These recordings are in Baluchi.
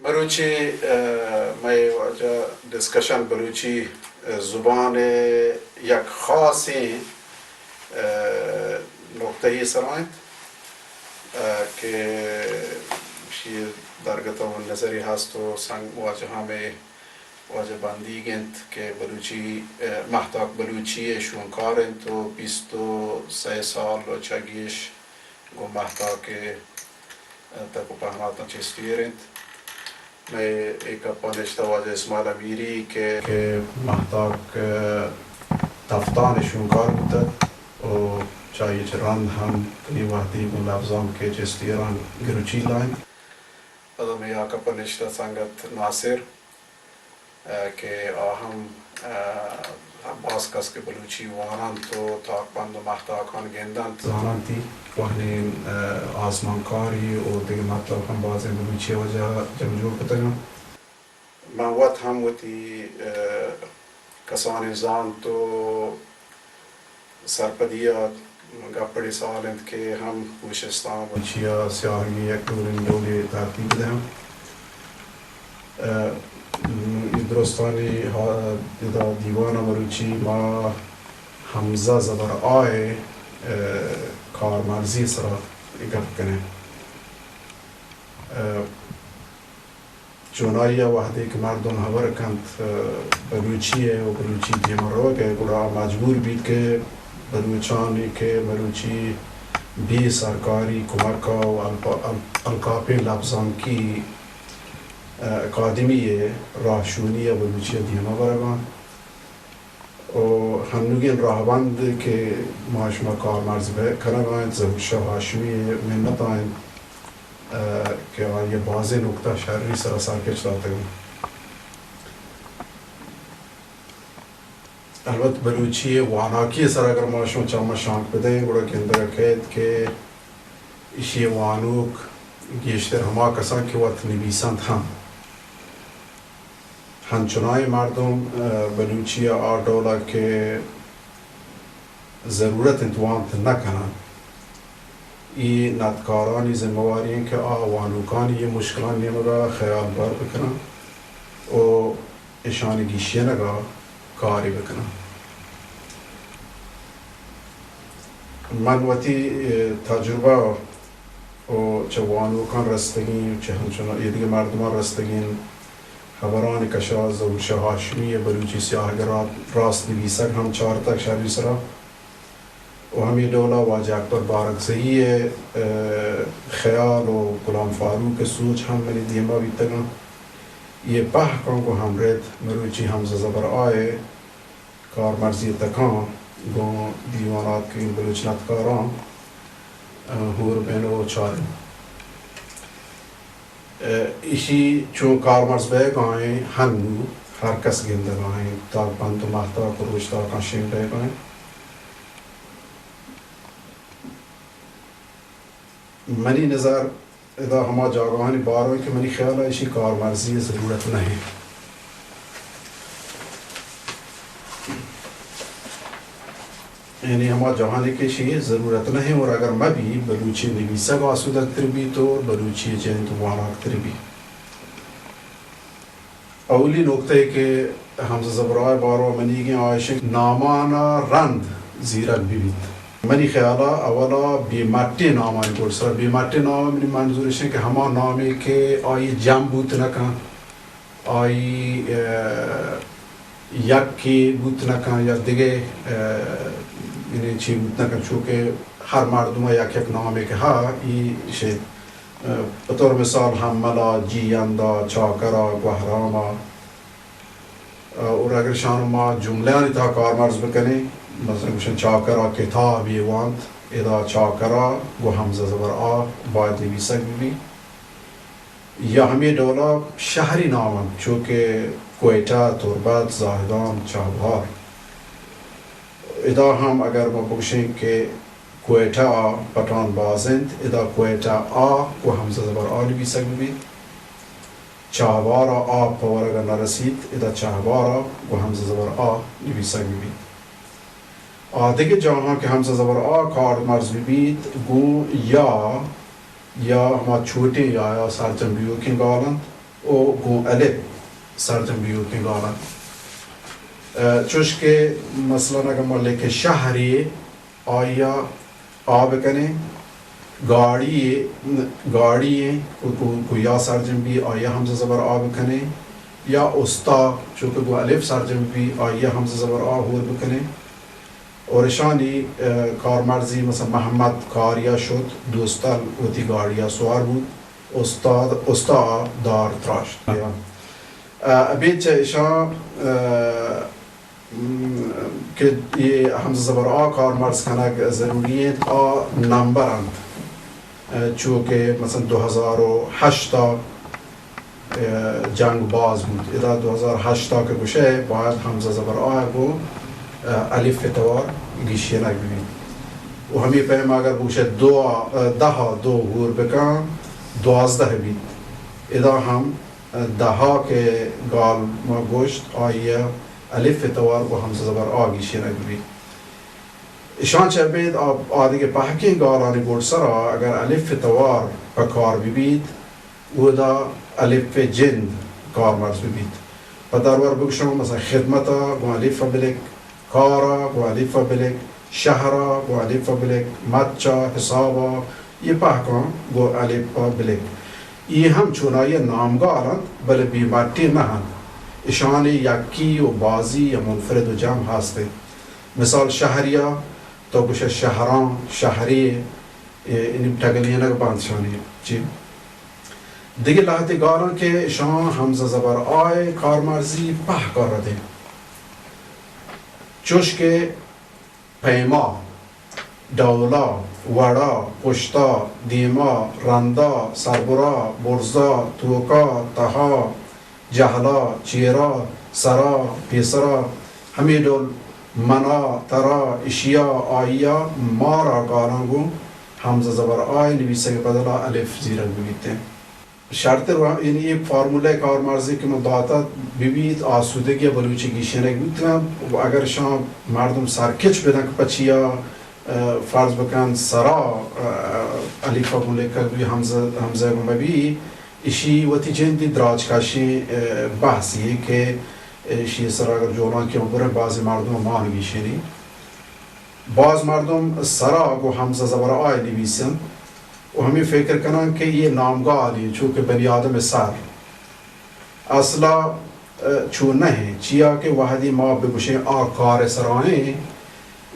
مروچی، ء، مئے واجہ ڈسکشن بلوچی، ء، زبان ء یک خاصیں، ء، نقطہ ء سرا انت، ء، کہ شی درگت و نظری ہست و سنگ واجہاں مئے واجہ بندیگ انت کہ بلوچی، ء، مہتاک بلوچی ء شونکار انت و بیست و سئے سال و چہ گیش گوں مہتاک ء تک و پہناتاں چست ایر انت۔ مئے اے گپاں نشتہ واجہ اسماعیل امیری کہ، کہ مہتاک، ء، تفتان ء شونکار بوتگ و چہ آئی ء چہ رند ہم تنی وہدی گوں لبزانک ء چست ایران گروچی لائن۔ پدا مئے آ گپ ء نشتہ سنگت ناصر، ء، کہ آ ہم، ء، باز کس کہ بلوچی واننت و تاکبند و مہتاکان گندنت، زاننتی، کوہنیں، ء، آزمانکاری و دگہ مطلب ہم بازیں بلوچی ء واجہ جم جوڑ کتگ انت۔ من وت ہم وتی، ء، کسانیں زانت و سرپدی ء گپ اڑے سال انت کہ ہم کوشستاں بلوچی ء سیاہگی یک ڈولیں ڈولے ترتیب دہاں۔ ء، اے درستانی ہا-، ادا دیوان ء مروچی ما ہمزہ زبر آ ء، ء، کارمرزی ء سرا گپ کنیں۔ ء، چونائی ء وہدے کہ مردم ہبر کنت، ء، بلوچی ء و بلوچی دیما روگ ء، گڑا مجبور بیت کہ بلوچانی کہ مروچی بے سرکاری کمک ء و الپا-، ال-، الکاپیں لبزانکی، ء، اکادمی ء راہشونی ء بلوچی ء دیما برگ ء انت۔ و ہنوگیں راہبند کہ ما شما کارمرز بہ کنگ ء انت، ظہور شاہ ہاشمی ء منت ء انت، ء، کہ آئی ء بازیں نکتہ شری سرا سرپچ داتگ انت۔ البت بلوچی ء واناکی ء سرا اگر ما شما چم ء شانک بدئیں، گڑا گندگ ء کئیت کہ ایشی ء وانوک گیشتر ہما کساں کہ وت نبیسنت ہم۔ ہنچنائیں مردم، ء، بلوچی ء آ ڈول ء کہ ضرورت انت وانت نہ کننت۔ اے ندکارانی ذمہ واری انت کہ آ وانوکانی اے مشکلانی نیمگ ء خیال بر بکننت و اشانی گیشینگ ء کارے بکننت۔ من وتی، ء، تجربہ و چہ وانوکاں رستگیں و چہ ہمچنان ایدگہ مردماں رستگیں ہبرانی کشا ظہور شاہ ہاشمی ء بلوچی سیاہگ ء را-، راست نبیسگ ہم چارتگ شری سرا و ہمے ڈولا واجہ اکبر بارکزئی ء، ء، خیال و غلام فاروق ء سوچ ہم منی دیما بیتگاں۔ یہ پہکاں گوں ہمرد مروچی ہمزہ زبر آ ء کارمرزی ء تکاں گوں دیوان آتکگیں بلوچ ندکاراں، ء، ہور بین و چاریں۔ ء، ایشی چون کارمرز بئیگ ء انت، ہنو ہر کس گندگ ء انت، تاکبند و مہتاک و روچ تاکاں شنگ بئیگ ء انت۔ منی نظر ادا ہما جاگہانی بارو کہ منی خیال ء ایشی کارمرزی ء ضرورت نہ انت۔ یعنی ہما جاہانی کہ ایشی ضرورت نہ انت اور اگر مہ بی، بلوچی نویسگ آسودگ تر بیت اور بلوچی جند واناک تر بیت۔ اولی نکتہ کہ ہمزہ زبر آ ء باروا منیگیں آ ایش انت کہ نامانا رند زیرگ بہ بیت۔ منی خیالا اولا بے مٹیں نامانی گڈ سرا، بے مٹیں نام منی منظور ایش انت کہ ہما نامے کہ آئی جم بوت نہ کنت، آئی، ء، یکے بوت نہ کنت یا دگہ، ء، یعنی چی بوت نہ کنت، چونکہ ہر مردم ء یک یک نامے کہ ہا ای شے، ء، بطور مثال ہمل ء، جیئند ء، چاکر ء، گوہرام ء، ء، اور اگر شان ما جملہانی تہا کارمرز بکنیں، مثلاً گوشن چاکر ء کتابے وانت، ادا چاکر ء گوں ہمزہ زبر آ باید نویسگ بہ بیت۔ یا ہمے ڈولا شہری نام انت، چو کہ کوئٹہ، تربت، زاہدان، چاہبہار۔ ادا ہم اگر ما بگوشیں کہ کوئٹہ ء پٹان باز انت، ادا کوئٹہ آ گوں ہمزہ زبر آ نبیسگ بہ بیت۔ چاہبار ء آ پہ ورگ ء نہ رسیت، ادا چاہبار ء گوں ہمزہ زبر آ نبیسگ بہ بیت۔ آ دگہ جاہاں کہ ہمزہ زبر آ کارمرز بہ بیت، گوں یا یا ہما چوٹیں یا یا سرجم بیوکیں گال انت، او گوں الف سرجم بیوکیں گالاں۔ ء، چوش کہ مثلاً اگر ما لکھیں شہرے، آئی ء آ بکنیں، گاڑی، گاڑی، کو، کو، کو یا سرجم بی، آئی ء ہمزہ زبر آ بکنیں، یا استا، چونکہ گوں الف سرجم بی، آئی ء ہمزہ زبر آ ہور بکنیں۔ اور اشانی، ء، کارمرزی، مثلاً محمد کاریا شت، دوستل وتی گاڑیا سوار بوت، استاد، استا دار تراشت۔ ء، ابید چہ اشاں، ء، م، کہ یہ ہمزہ زبر آ کارمرز کنگ ضروری انت، آ نمبر انت۔ ء، چو کہ مثلاً دو ہزار و ہشت ء، ء، جنگ باز بوت۔ ادا دو ہزار ہشت ء کہ گوشئے، باید ہمزہ زبر آ گوں، ء، الف توار گیشینگ ببیت۔ و ہمے پیم اگر بگوشئے دو ء، ء، دہ ء دو ہور بکن، دوازدہ بیت۔ ادا ہم، ء، دہ ء کہ گال ما گوشت، آئی ء الف توار گوں ہمزہ زبر آ گیشینگ ببیت۔ اشاں چہ ابید آ، آدگہ پہکیں گالانی گڈسرا اگر الف توار پہ کار ببیت، اودا الف جند کارمرز ببیت۔ پہ درور بگشاں، مثلاً خدمت ء گوں الف ء بلک، کار ء گوں الف ء بلک، شہر ء گوں الف ء بلک، مچ ء، حساب ء، یہ پہکاں گوں الف ء بلک۔ یہ ہم چونائی نامگال انت، بلے بے مٹی نہ انت۔ اشانی یکی و بازی یا منفرد و جمع ہست انت۔ مثال شہریا، تو گوشئے شہراں، شہرے، اے، یعنی ٹگلینگ بنت شانی۔ چی؟ دگہ لہتے گالاں کہ اشاں ہمزہ زبر آئے کارمرزی پہک ء ردیں۔ چوش کہ پیما، ڈولا، وڑا، پشتا، دیما، رندا، سربرا، برزا، توکا، تہا، جہلا، چیرا، سرا، پیسرا، ہمے ڈول منا، ترا، اشیا، آئیا، مارا گالاں گوں ہمزہ زبر آئے نویسگ ء بدلا الف زیرگ بہ بیت انت۔ شرتر و، یعنی اے فارمولہ کارمرزی کہ من داتا بہ بیت، آسودگی ء بلوچی گیشینگ بوت کنت۔ و اگر شاں مردم سرکچ بدن کہ پچیا، ء، فرض بکن سرا، ء، الف ء گوں لکھگ بی، ہمزہ، ہمزہ گوں مبی، اشی وتی جندی دراج کشیں، ء، بحثی کہ اشی سرا اگر جولانکی ہم بریں، بعضی مردم مان گیشینی۔ باز مردم سرا گوں ہمزہ زبر آئے نویسن و ہمے فکر کنن کہ یہ نامگالی چونکہ بنی آدم سر۔ اصلا، ء، چو نہ انت، چیا کہ وہدی ما بگوشیں آ کار سرائیں،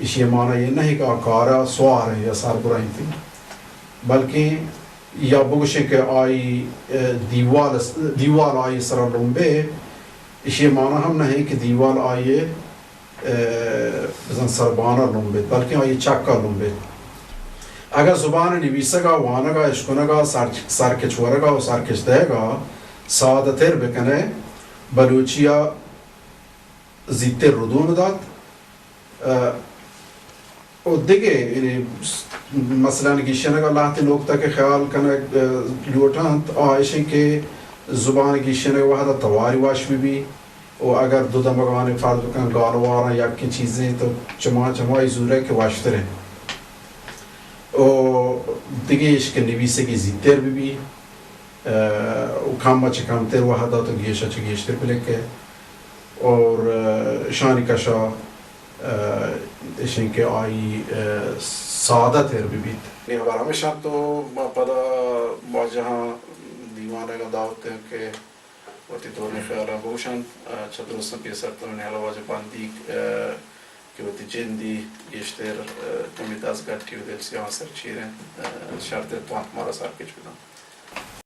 اشی معنی یہ نہیں کہ آ کارا سوار ہیں یا سربرائیں تھی، بلکہ یا بگوشیں کہ آئی، ء، دیوال، دیوال آئی سرا لمبے، اشی معنی ہم نہیں کہ دیوال آئی ء بزاں سربان ء لمبیت، بلکیں آئی چک ء لمبیت۔ اگاں زبان ء نویسگ ء، وانگ ء، اشکنگ ء، سر-، سرکچ ورگ ء و سرکچ دئیگ ء سادہ تر بکنئے، بلوچی ء زیتر ردوم دات۔ ء، و دگہ، یعنی، مثلاً گیشینگ ء لہتے نکتہ کہ خیال کنگ، ء، لوٹاں، آ اشیں کہ زبان گیشینگ وہد ء تواری وش بہ بی۔ و اگر دو دمگانی فرض بکن گالواراں یکیں چیزیں تو چما، چمائی زورگ کہ وشتریں۔ و دگہ ایش کہ نویسگی زیتر بہ بی، ء، و کم چہ کمتر وہدا تو گیشا چہ گیشتر بلکہ۔ اور، ء، شانی کشا، ء، اشیں کہ آئی، ء، سادہ تر بہ بیت۔ نی ہبر ہمیشہ تو ما پدا واجہاں دیوان ء دعوت دیں کہ وتی دوریں خیالاں بگوشنت۔ ء، چہ درستاں پیسر تو نیال واجہ بندیگ، ء، کہ وتی جندی گیشتر، ء، کمی دزگٹی و دلسیاہاں سر چیر انت، ء، شرتر توانت مارا سرکچ بدنت۔